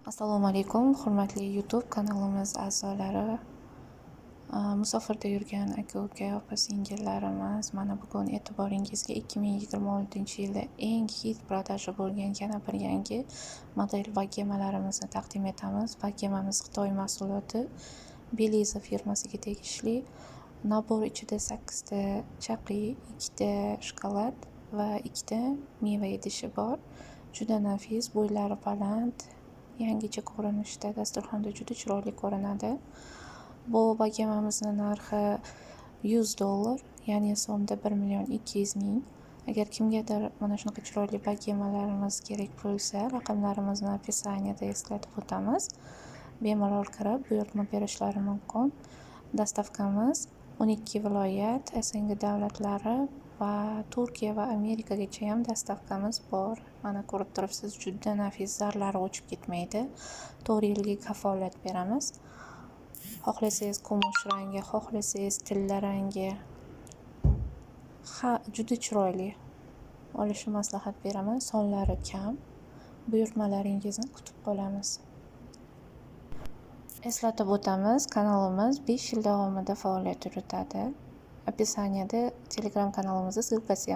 Assalomu alaykum, hurmatli YouTube kanalimiz a'zolari, musofirda yurgan aka-uka, opa-singillarimiz. Mana bugun e'tiboringizga 2026-yilda eng хит продажа bo'lgan yana bir yangi model bogemalarimizni taqdim etamiz. Bogemamiz Xitoy mahsuloti, Beliza firmasiga tegishli. Набор ichida sakkizta chaqi, ikkita shokolad va ikkita meva idishi bor. Juda nafis, bo'ylari baland, yangicha ko'rinishda, dasturxonda juda chiroyli ko'rinadi. Bu bogemamizni narxi 100 dollar, ya'ni so'mda 1 200 000. Agar kimgadir mana shunaqa chiroyli bogemalarimiz kerak bo'lsa, raqamlarimizni описание da eslatib o'tamiz. Bemalol kirib, buyurtma berishlari mumkin. Доставка miz 12 viloyat, СНГ davlatlari va Turkiya va Amerikagachayam доставка miz bor. Mana, ko'rib turibsiz, juda nafis, zarlari o'chib ketmaydi. 4 yilga kafolat beramiz. Xohlasangiz, kumush rangi, xohlasangiz, tilla rangi. Ha, juda chiroyli. Olishni maslahat beraman. Sonlari kam. Buyurtmalaringizni kutib qolamiz. Eslatib o'tamiz, kanalimiz 5 yil davomida faoliyat yuritadi. Описание da Telegram kanalimizni ссылка siyam.